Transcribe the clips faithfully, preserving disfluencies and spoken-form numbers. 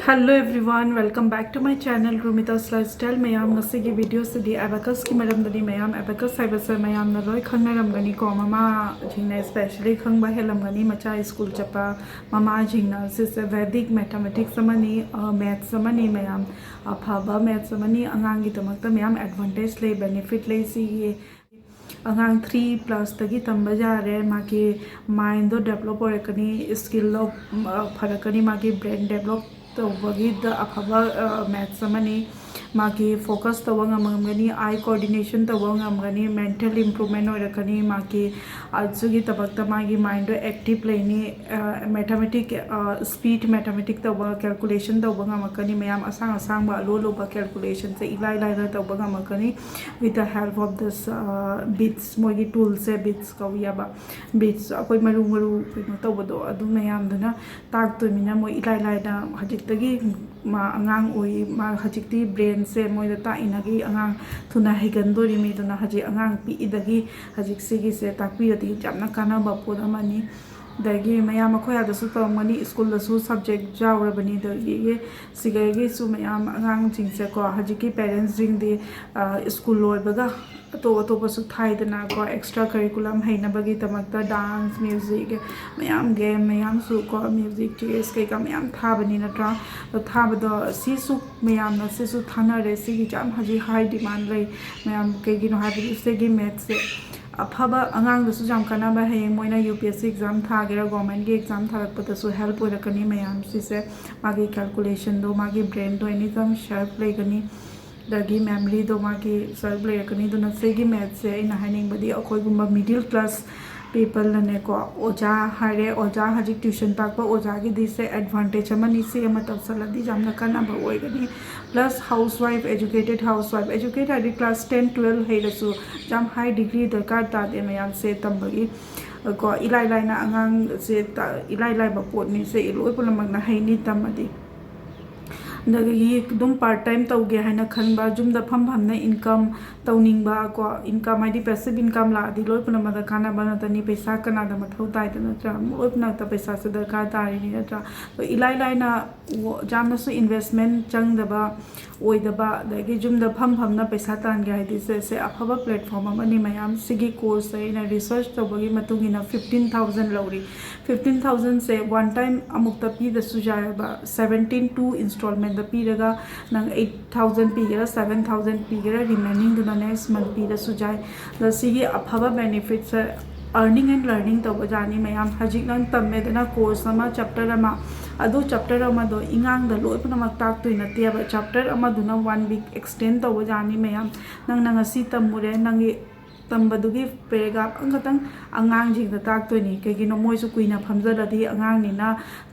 Hello everyone, welcome back to my channel Rumita's Lifestyle. ꯃꯌꯥꯝ, ꯉꯁꯤꯒꯤ video ꯁꯤꯗꯤ Abacus ꯀꯤ ꯃꯔꯝꯗꯅꯤ꯫ ꯃꯌꯥꯝ, Abacus ꯍꯥꯏꯕꯁꯦ ꯃꯌꯥꯝꯅ ꯂꯣꯏ ꯈꯪꯅꯔꯝꯒꯅꯤꯀꯣ, ꯃꯃꯥꯁꯤꯡꯅ especially ꯈꯪꯕ ꯍꯦꯜꯂꯝꯒꯅꯤ꯫ ꯃꯆꯥ school ꯆꯠꯄ ꯃꯃꯥꯁꯤꯡꯅ, ꯁꯤꯁꯦ Vedic mathematics ꯑꯃꯅꯤ, ꯑ, maths ꯑꯃꯅꯤ ꯃꯌꯥꯝ, ꯑꯐꯕ maths ꯑꯃꯅꯤ꯫ ꯑꯉꯥꯡꯒꯤꯗꯃꯛꯇ ꯃꯌꯥꯝ advantage ꯂꯩ, benefit ꯂꯩ ꯁꯤꯒꯤ꯫ ꯑꯉꯥꯡ three plus ꯇꯒꯤ ꯇꯝꯕ ꯌꯥꯔꯦ꯫ ꯃꯥꯒꯤ mind ꯗꯣ develop ꯑꯣꯏꯔꯛꯀꯅꯤ, skill ꯗꯣ, ꯎꯝ, ꯑ, ꯐꯔꯛꯀꯅꯤ, ꯃꯥꯒꯤ brain develop ꯇꯧꯕꯒꯤꯗ ꯑꯐꯕ, ꯑ, maths ꯑꯃꯅꯤ꯫ ꯃꯥꯒꯤ focus ꯇꯧꯕ ꯉꯝꯒꯅꯤ, eye coordination ꯇꯧꯕ ꯉꯝꯒꯅꯤ, mental improvement ꯑꯣꯏꯔꯛꯀꯅꯤ꯫ ꯃꯥꯒꯤ, ꯑ, ꯑꯗꯨꯒꯤꯗꯃꯛꯇ ꯃꯥꯒꯤ mind ꯗꯣ active ꯂꯩꯅꯤ꯫ ꯑ, mathematic, ꯑ, speed mathematic ꯇꯧꯕ, calculation ꯇꯧꯕ ꯉꯝꯃꯛꯀꯅꯤ꯫ ꯃꯌꯥꯝ, ꯑꯁꯥꯡ ꯑꯁꯥꯡꯕ, ꯑꯂꯨ ꯑꯂꯨꯕ calculation ꯁꯦ ꯏꯂꯥꯏ ꯂꯥꯏꯅ ꯇꯧꯕ ꯉꯝꯃꯛꯀꯅꯤ with the help of this, ꯑ, beads꯫ ꯃꯣꯏꯒꯤ tool ꯁꯦ beads ꯀꯧꯏ ꯍꯥꯏꯕ꯫ Beads ꯑꯩꯈꯣꯏ ꯃꯔꯨ ꯃꯔꯨ ꯀꯩꯅꯣ ꯇꯧꯕꯗꯣ, ꯑꯗꯨ ꯃꯌꯥꯝꯗꯨꯅ ꯇꯥꯛꯇꯣꯏꯅꯤꯅ ꯃꯣꯏ ꯏꯂꯥꯏ ꯂꯥꯏꯅ ꯍꯧꯖꯤꯛꯇꯒꯤ ꯃꯥ ꯑꯉꯥꯡ ꯑꯣꯏ-, ꯃꯥ ꯍꯧꯖꯤꯛꯇꯤ brain ꯁꯦ ꯃꯣꯏꯗ ꯇꯥꯛꯏꯉꯩꯒꯤ ꯑꯉꯥꯡ ꯊꯨꯅ ꯍꯩꯒꯟꯗꯣꯔꯤꯃꯤ꯫ ꯑꯗꯨꯅ ꯍꯧꯖꯤꯛ ꯑꯉꯥꯡ ꯄꯤꯛꯏꯗꯒꯤ ꯍꯧꯖꯤꯛ ꯁꯤꯒꯤꯁꯦ ꯇꯥꯛꯄꯤꯔꯗꯤ ꯌꯥꯝꯅ ꯀꯥꯟꯅꯕ ꯄꯣꯠ ꯑꯃꯅꯤ꯫ ꯑꯗꯒꯤ ꯃꯌꯥꯝ ꯑꯩꯈꯣꯏ ꯑꯥꯗꯁꯨ ꯇꯧꯔꯝꯒꯅꯤ, school ꯗꯁꯨ subject ꯌꯥꯎꯔꯕꯅꯤ꯫ ꯑꯗꯒꯤ ꯁꯤꯗꯒꯤꯁꯨ ꯃꯌꯥꯝ ꯑꯉꯥꯡꯁꯤꯡꯁꯦꯀꯣ, ꯍꯧꯖꯤꯛꯀꯤ parents ꯁꯤꯡꯗꯤ, ꯑ, school ꯂꯣꯏꯕꯒ ꯑꯇꯣꯞ ꯑꯇꯣꯞꯄꯁꯨ ꯊꯥꯏꯗꯅꯀꯣ, extra curriculum ꯍꯩꯅꯕꯒꯤꯗꯃꯛꯇ dance, music, ꯃꯌꯥꯝ game ꯃꯌꯥꯝꯁꯨ ꯀꯣ, music, chess ꯀꯩꯀꯥ ꯃꯌꯥꯝ ꯊꯥꯕꯅꯤ ꯅꯠꯇ꯭ꯔꯥ? ꯑꯗꯣ ꯊꯥꯕꯗꯣ ꯁꯤꯁꯨ ꯃꯌꯥꯝꯅ ꯁꯤꯁꯨ ꯊꯥꯅꯔꯦ꯫ ꯁꯤꯒꯤ ꯌꯥꯝ ꯍꯧꯖꯤꯛ high demand ꯂꯩ ꯃꯌꯥꯝ꯫ ꯀꯩꯒꯤꯅꯣ ꯍꯥꯏꯕꯗꯤ ꯁꯤꯒꯤ maths ꯁꯦ ꯑꯐꯕ ꯑꯉꯥꯡꯗꯁꯨ ꯌꯥꯝ ꯀꯥꯟꯅꯕ, ꯍꯌꯦꯡ ꯃꯣꯏꯅ U P S C exam ꯊꯥꯒꯦꯔꯥ, government ꯀꯤ exam ꯊꯥꯔꯛꯄꯗꯁꯨ help ꯑꯣꯏꯔꯛꯀꯅꯤ ꯃꯌꯥꯝ ꯁꯤꯁꯦ꯫ ꯃꯥꯒꯤ calculation ꯗꯣ, ꯃꯥꯒꯤ brain ꯗꯣ anytime sharp ꯂꯩꯒꯅꯤ꯫ ꯑꯗꯒꯤ memory ꯗꯣ ꯃꯥꯒꯤ sharp ꯂꯩꯔꯛꯀꯅꯤ꯫ ꯑꯗꯨꯅ ꯁꯤꯒꯤ maths ꯁꯦ ꯑꯩꯅ ꯍꯥꯏꯅꯤꯡꯕꯗꯤ ꯑꯩꯈꯣꯏꯒꯨꯝꯕ middle class people ꯅꯅꯦꯀꯣ, ꯑꯣꯖꯥ ꯍꯥꯏꯔꯦ, ꯑꯣꯖꯥ ꯍꯧꯖꯤꯛ tuition ꯇꯥꯛꯄ ꯑꯣꯖꯥꯒꯤꯗꯤ ꯁꯦ advantage ꯑꯃꯅꯤ꯫ ꯁꯤ ꯑꯃ ꯇꯧꯁꯜꯂꯗꯤ ꯌꯥꯝꯅ ꯀꯥꯟꯅꯕ ꯑꯣꯏꯒꯅꯤ꯫ Plus housewife, educated housewife, educate ꯍꯥꯏꯗꯤ class ten, twelve ꯍꯩꯔꯁꯨ ꯌꯥꯝ high degree ꯗꯔꯀꯥꯔ ꯇꯥꯗꯦ ꯃꯌꯥꯝꯁꯦ ꯇꯝꯕꯒꯤ꯫ ꯀꯣ, ꯏꯂꯥꯏ ꯂꯥꯏꯅ ꯑꯉꯥꯡꯁꯦ ꯇ-, ꯏꯂꯥꯏ ꯂꯥꯏꯕ ꯄꯣꯠꯅꯤ ꯁꯦ, ꯂꯣꯏ ꯄꯨꯝꯅꯃꯛꯅ ꯍꯩꯅꯤ ꯇꯝꯃꯗꯤ꯫ ꯑꯗꯒꯤ ꯑꯗꯨꯝ part time ꯇꯧꯒꯦ ꯍꯥꯏꯅ ꯈꯟꯕ, ꯌꯨꯝꯗ ꯐꯝ ꯐꯝꯅ income ꯇꯧꯅꯤꯡꯕ ꯀꯣ, income ꯍꯥꯏꯗꯤ passive income ꯂꯥꯛꯑꯗꯤ ꯂꯣꯏ ꯄꯨꯝꯅꯃꯛꯇ ꯀꯥꯟꯅꯕ ꯉꯥꯛꯇꯅꯤ꯫ ꯄꯩꯁꯥ ꯀꯅꯥꯗ ꯃꯊꯧ ꯇꯥꯏꯗ ꯅꯠꯇ꯭ꯔꯥ? ꯂꯣꯏ ꯄꯨꯝꯅꯃꯛꯇ ꯄꯩꯁꯥꯁꯦ ꯗꯔꯀꯥꯔ ꯇꯥꯔꯤꯅꯤ ꯅꯠꯇ꯭ꯔꯥ? ꯑꯗꯣ ꯏꯂꯥꯏ ꯂꯥꯏꯅ ꯌꯥꯝꯅꯁꯨ investment ꯆꯪꯗꯕ ꯑꯣꯏꯗꯕ, ꯑꯗꯒꯤ ꯌꯨꯝꯗ ꯐꯝ ꯐꯝꯅ ꯄꯩꯁꯥ ꯇꯥꯟꯒꯦ ꯍꯥꯏꯗꯤ ꯁꯦ, ꯁꯦ ꯑꯐꯕ platform ꯑꯃꯅꯤ ꯃꯌꯥꯝ꯫ ꯁꯤꯒꯤ course ꯁꯦ ꯑꯩꯅ research ꯇꯧꯕꯒꯤ ꯃꯇꯨꯡ ꯏꯟꯅ fifteen thousand ꯂꯧꯔꯤ꯫ Fifteen thousand ꯁꯦ one time ꯑꯃꯨꯛꯇ ꯄꯤꯗꯁꯨ ꯌꯥꯏꯑꯕ, seventeen two installment ꯗ ꯄꯤꯔꯒ ꯅꯪ eight thousand ꯄꯤꯒꯦꯔꯥ, seven thousand ꯄꯤꯒꯦꯔꯥ, remaining ꯗꯨꯅ next month ꯄꯤꯔꯁꯨ ꯌꯥꯏ꯫ ꯑꯗꯣ ꯁꯤꯒꯤ ꯑꯐꯕ benefit say, earning and learning ꯇꯧꯕ ꯖꯥꯠꯅꯤ ꯃꯌꯥꯝ꯫ ꯍꯧꯖꯤꯛ ꯅꯪ ꯇꯝꯃꯦꯗꯅ course ꯑꯃ, chapter ꯑꯃ, ꯑꯗꯨ chapter ꯑꯃꯗꯣ ꯏꯉꯥꯡꯗ ꯂꯣꯏ ꯄꯨꯝꯅꯃꯛ ꯇꯥꯛꯇꯣꯏ ꯅꯠꯇꯦꯕ꯫ Chapter ꯑꯃꯗꯨꯅ one week extend ꯇꯧꯕ ꯖꯥꯠꯅꯤ ꯃꯌꯥꯝ꯫ ꯅꯪꯅ ꯉꯁꯤ ꯇꯝꯃꯨꯔꯦ, ꯅꯪꯒꯤ ꯇꯝꯕꯗꯨꯒꯤ paragraph ꯑꯃꯈꯛꯇꯪ ꯑꯉꯥꯡꯁꯤꯡꯗ ꯇꯥꯛꯇꯣꯏꯅꯤ꯫ ꯀꯩꯒꯤꯅꯣ, ꯃꯣꯏꯁꯨ ꯀꯨꯏꯅ ꯐꯝꯖꯜꯂꯗꯤ ꯑꯉꯥꯡꯅꯤꯅ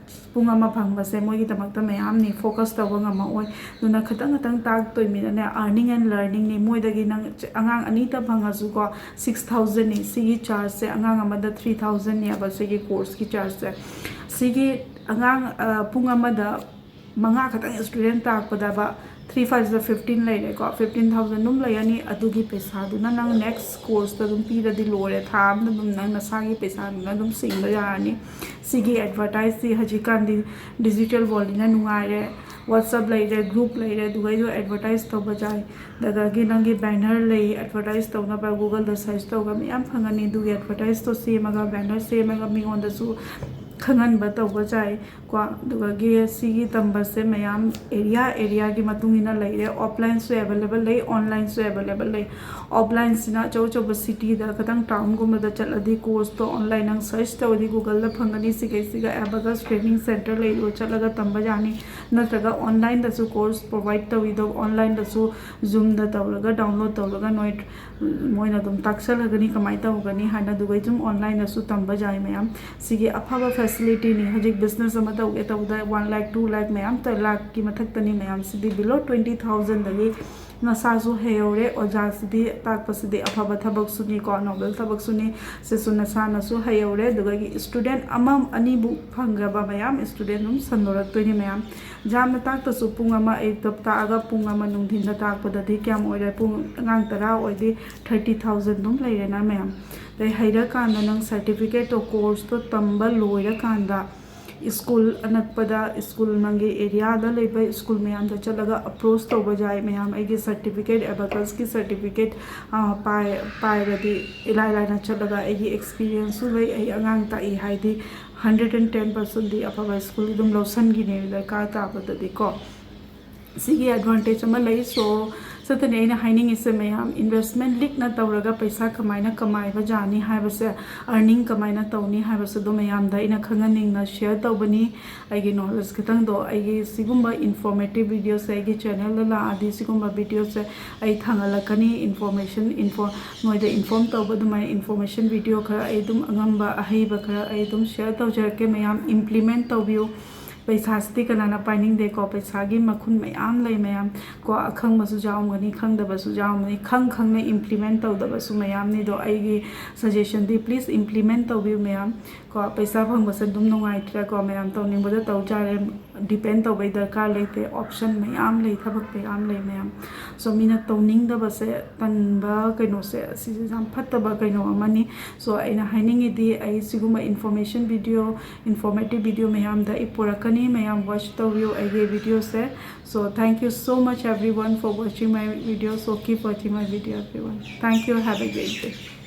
ꯄꯨꯡ ꯑꯃ ꯐꯪꯕꯁꯦ ꯃꯣꯏꯒꯤꯗꯃꯛꯇ ꯃꯌꯥꯝꯅꯤ, focus ꯇꯧꯕ ꯉꯝꯃꯛꯑꯣꯏ꯫ ꯑꯗꯨꯅ ꯈꯇꯪ ꯈꯇꯪ ꯇꯥꯛꯇꯣꯏꯃꯤꯅꯅꯦ, earning and learning ꯅꯤ꯫ ꯃꯣꯏꯗꯒꯤ ꯅꯪ ꯑꯉꯥꯡ ꯑꯅꯤꯇ ꯐꯪꯉꯁꯨꯀꯣ, six thousand ꯅꯤ꯫ ꯁꯤꯒꯤ charge ꯁꯦ ꯑꯉꯥꯡ ꯑꯃꯗ three thousand ꯅꯦꯕ ꯁꯤꯒꯤ course ꯀꯤ charge ꯁꯦ꯫ ꯁꯤꯒꯤ ꯑꯉꯥꯡ, ꯑ, ꯄꯨꯡ ꯑꯃꯗ ꯃꯉꯥ ꯈꯛꯇꯪ student ꯇꯥꯛꯄꯗꯕ three five ꯗ fifteen ꯂꯩꯔꯦꯀꯣ, fifteen thousand ꯑꯗꯨꯝ ꯂꯩꯔꯅꯤ꯫ ꯑꯗꯨꯒꯤ ꯄꯩꯁꯥꯗꯨꯅ ꯅꯪ next course ꯇ ꯑꯗꯨꯝ ꯄꯤꯔꯗꯤ ꯂꯣꯏꯔꯦ꯫ ꯊꯥ ꯑꯃꯗ ꯑꯗꯨꯝ ꯅꯪ ꯅꯁꯥꯒꯤ ꯄꯩꯁꯥꯗꯨꯅ ꯑꯗꯨꯝ ꯁꯤꯡꯕ ꯌꯥꯔꯅꯤ꯫ ꯁꯤꯒꯤ advertise ꯇꯤ ꯍꯧꯖꯤꯛꯀꯥꯟꯗꯤ digital world ꯅꯤꯅ ꯅꯨꯡꯉꯥꯏꯔꯦ꯫ WhatsApp ꯂꯩꯔꯦ, group ꯂꯩꯔꯦ, ꯑꯗꯨꯒꯩꯗꯣ advertise ꯇꯧꯕ ꯌꯥꯏ꯫ ꯑꯗꯒꯤ ꯅꯪꯒꯤ banner ꯂꯩ, advertise ꯇꯧꯅꯕ Google ꯗ search ꯇꯧꯔꯒ ꯃꯌꯥꯝ ꯐꯪꯉꯅꯤ꯫ ꯑꯗꯨꯒꯤ advertise ꯇꯣ ꯁꯦꯝꯃꯒ, banner ꯁꯦꯝꯃꯒ ꯃꯤꯉꯣꯟꯗꯁꯨ ꯈꯪꯍꯟꯕ ꯇꯧꯕ ꯌꯥꯏ꯫ ꯀꯣ, ꯑꯗꯨꯒ ꯁꯤꯒꯤ ꯇꯝꯕꯁꯦ ꯃꯌꯥꯝ area, area ꯒꯤ ꯃꯇꯨꯡ ꯏꯟꯅ ꯂꯩꯔꯦ꯫ Offline ꯁꯨ available ꯂꯩ, online ꯁꯨ available ꯂꯩ꯫ Offline ꯁꯤꯅ ꯑꯆꯧ ꯑꯆꯧꯕ city ꯗ, ꯈꯇꯪ town ꯒꯨꯝꯕꯗ ꯆꯠꯂꯗꯤ course ꯇꯣ online ꯅꯪ search ꯇꯧꯔꯗꯤ Google ꯗ ꯐꯪꯒꯅꯤ꯫ ꯁꯤꯈꯩꯁꯤꯒ Abacus Training Center ꯂꯩꯔꯣ, ꯆꯠꯂꯒ ꯇꯝꯕ ꯌꯥꯅꯤ꯫ ꯅꯠꯇ꯭ꯔꯒ online ꯗꯁꯨ course provide ꯇꯧꯏꯗꯣ, online ꯗꯁꯨ Zoom ꯗ ꯇꯧꯔꯒ, download ꯇꯧꯔꯒ ꯅꯣꯏ ꯃꯣꯏꯅ ꯑꯗꯨꯝ ꯇꯥꯛꯁꯜꯂꯒꯅꯤ ꯀꯃꯥꯏꯅ ꯇꯧꯒꯅꯤ ꯍꯥꯏꯅ꯫ ꯑꯗꯨꯒ ꯑꯗꯨꯝ online ꯗꯁꯨ ꯇꯝꯕ ꯌꯥꯏ ꯃꯌꯥꯝ꯫ ꯁꯤꯒꯤ ꯑꯐꯕ facility ꯅꯤ꯫ ꯍꯧꯖꯤꯛ business ꯑꯃ ꯇꯧꯒꯦ ꯇꯧꯕꯗ one lakh, two lakh ꯃꯌꯥꯝ ꯇ-, ꯂꯥꯛꯀꯤ ꯃꯊꯛꯇꯅꯤ ꯃꯌꯥꯝ꯫ ꯁꯤꯗꯤ below twenty thousand ꯗꯒꯤ ꯅꯁꯥꯁꯨ ꯍꯩꯍꯧꯔꯦ, ꯑꯣꯖꯥꯁꯤꯗꯤ ꯇꯥꯛꯄꯁꯤꯗꯤ ꯑꯐꯕ ꯊꯕꯛꯁꯨꯅꯤꯀꯣ, ꯅꯣꯕꯦꯜ ꯊꯕꯛꯁꯨꯅꯤ꯫ ꯁꯤꯁꯨ ꯅꯁꯥꯅꯁꯨ ꯍꯩꯍꯧꯔꯦ꯫ ꯑꯗꯨꯗꯒꯤ student ꯑꯃ ꯑꯅꯤꯕꯨ ꯐꯪꯈ꯭ꯔꯕ ꯃꯌꯥꯝ, student ꯑꯗꯨꯝ ꯁꯟꯗꯣꯔꯛꯇꯣꯏꯅꯤ ꯃꯌꯥꯝ꯫ ꯌꯥꯝꯅ ꯇꯥꯛꯇꯁꯨ ꯄꯨꯡ ꯑꯃ ꯑꯌꯨꯛꯇ ꯇꯥꯛꯑꯒ ꯄꯨꯡ ꯑꯃ ꯅꯨꯡꯊꯤꯟꯗ ꯇꯥꯛꯄꯗꯗꯤ ꯀꯌꯥꯝ ꯑꯣꯏꯔꯦ? ꯄꯨꯡ, ꯑꯉꯥꯡ ꯇꯔꯥ ꯑꯣꯏꯗꯤ thirty thousand ꯑꯗꯨꯝ ꯂꯩꯔꯦꯅ ꯃꯌꯥꯝ꯫ ꯑꯗꯩ ꯍꯩꯔꯀꯥꯟꯗ ꯅꯪ certificate ꯇꯣ, course ꯇꯣ ꯇꯝꯕ ꯂꯣꯏꯔꯀꯥꯟꯗ school ꯑꯅꯛꯄꯗ, school ꯅꯪꯒꯤ area ꯗ ꯂꯩꯕ school ꯃꯌꯥꯝꯗ ꯆꯠꯂꯒ approach ꯇꯧꯕ ꯌꯥꯏ ꯃꯌꯥꯝ꯫ ꯑꯩꯒꯤ certificate, Abacus ꯀꯤ certificate, ꯑ, ꯄꯥꯏ-, ꯄꯥꯏꯔꯗꯤ ꯏꯂꯥꯏ ꯂꯥꯏꯅ ꯆꯠꯂꯒ, ꯑꯩꯒꯤ experience ꯁꯨ ꯂꯩ, ꯑꯩ ꯑꯉꯥꯡ ꯇꯥꯛꯏ ꯍꯥꯏꯗꯤ hundred and ten percent ꯗꯤ ꯑꯐꯕ school ꯑꯗꯨꯝ ꯂꯧꯁꯟꯈꯤꯅꯦ ꯗꯔꯀꯥꯔ ꯇꯥꯕꯗꯗꯤꯀꯣ꯫ ꯁꯤꯒꯤ advantage ꯑꯃ ꯂꯩ꯫ So, ꯁꯤꯇꯅꯤ ꯑꯩꯅ ꯍꯥꯏꯅꯤꯡꯉꯤꯁꯦ ꯃꯌꯥꯝ, investment ꯂꯤꯛꯅ ꯇꯧꯔꯒ ꯄꯩꯁꯥ ꯀꯃꯥꯏꯅ ꯀꯃꯥꯏꯕ ꯌꯥꯅꯤ ꯍꯥꯏꯕꯁꯦ, earning ꯀꯃꯥꯏꯅ ꯇꯧꯅꯤ ꯍꯥꯏꯕꯁꯦ, ꯑꯗꯨ ꯃꯌꯥꯝꯗ ꯑꯩꯅ ꯈꯪꯍꯟꯅꯤꯡꯅ share ꯇꯧꯕꯅꯤ꯫ ꯑꯩꯒꯤ knowledge ꯈꯤꯇꯪꯗꯣ, ꯑꯩꯒꯤ ꯁꯤꯒꯨꯝꯕ informative video ꯁꯦ ꯑꯩꯒꯤ channel ꯗ ꯂꯥꯛꯑꯗꯤ, ꯁꯤꯒꯨꯝꯕ video ꯁꯦ ꯑꯩ ꯊꯥꯡꯒꯠꯂꯛꯀꯅꯤ꯫ Information, info-, ꯅꯣꯏꯗ inform ꯇꯧꯕ ꯑꯗꯨꯃꯥꯏꯅ information video ꯈꯔ ꯑꯩ ꯑꯗꯨꯝ ꯑꯉꯝꯕ ꯑꯍꯩꯕ ꯈꯔ ꯑꯩ ꯑꯗꯨꯝ share ꯇꯧꯖꯔꯛꯀꯦ꯫ ꯃꯌꯥꯝ implement ꯇꯧꯕꯤꯌꯨ꯫ ꯄꯩꯁꯥꯁꯤꯗꯤ ꯀꯅꯥꯅ ꯄꯥꯏꯅꯤꯡꯗꯦꯀꯣ? ꯄꯩꯁꯥꯒꯤ ꯃꯈꯨꯟ ꯃꯌꯥꯝ ꯂꯩ ꯃꯌꯥꯝ ꯀꯣ꯫ ꯑꯈꯪꯕꯁꯨ ꯌꯥꯎꯔꯝꯒꯅꯤ, ꯈꯪꯗꯕꯁꯨ ꯌꯥꯎꯔꯝꯒꯅꯤ, ꯈꯪ ꯈꯪꯅ implement ꯇꯧꯗꯕꯁꯨ ꯃꯌꯥꯝꯅꯤ꯫ ꯑꯗꯣ ꯑꯩꯒꯤ suggestion ꯗꯤ please implement ꯇꯧꯕꯤꯌꯨ ꯃꯌꯥꯝ ꯀꯣ꯫ ꯄꯩꯁꯥ ꯐꯪꯕꯁꯦ ꯑꯗꯨꯝ ꯅꯨꯡꯉꯥꯏꯇ꯭ꯔꯦꯀꯣ ꯃꯌꯥꯝ? ꯇꯧꯅꯤꯡꯕꯗ ꯇꯧ ꯌꯥꯔꯦ, depend ꯇꯧꯕꯩ ꯗꯔꯀꯥꯔ ꯂꯩꯇꯦ꯫ Option ꯃꯌꯥꯝ ꯂꯩ, ꯊꯕꯛ ꯃꯌꯥꯝ ꯂꯩ ꯃꯌꯥꯝ꯫ So ꯃꯤꯅ ꯇꯧꯅꯤꯡꯗꯕꯁꯦ, ꯇꯟꯕ ꯀꯩꯅꯣꯁꯦ, ꯑꯁꯤꯁꯦ ꯌꯥꯝ ꯐꯠꯇꯕ ꯀꯩꯅꯣ ꯑꯃꯅꯤ꯫ So ꯑꯩꯅ ꯍꯥꯏꯅꯤꯡꯉꯤꯗꯤ, ꯑꯩ ꯁꯤꯒꯨꯝꯕ information video, informative video ꯃꯌꯥꯝꯗ ꯑꯩ ꯄꯨꯔꯛꯀꯅꯤ꯫ ꯃꯌꯥꯝ watch ꯇꯧꯕꯤꯌꯨ ꯑꯩꯒꯤ video say. So thank you so much everyone for watching my video. So keep watching my video everyone. Thank you. Have a great day.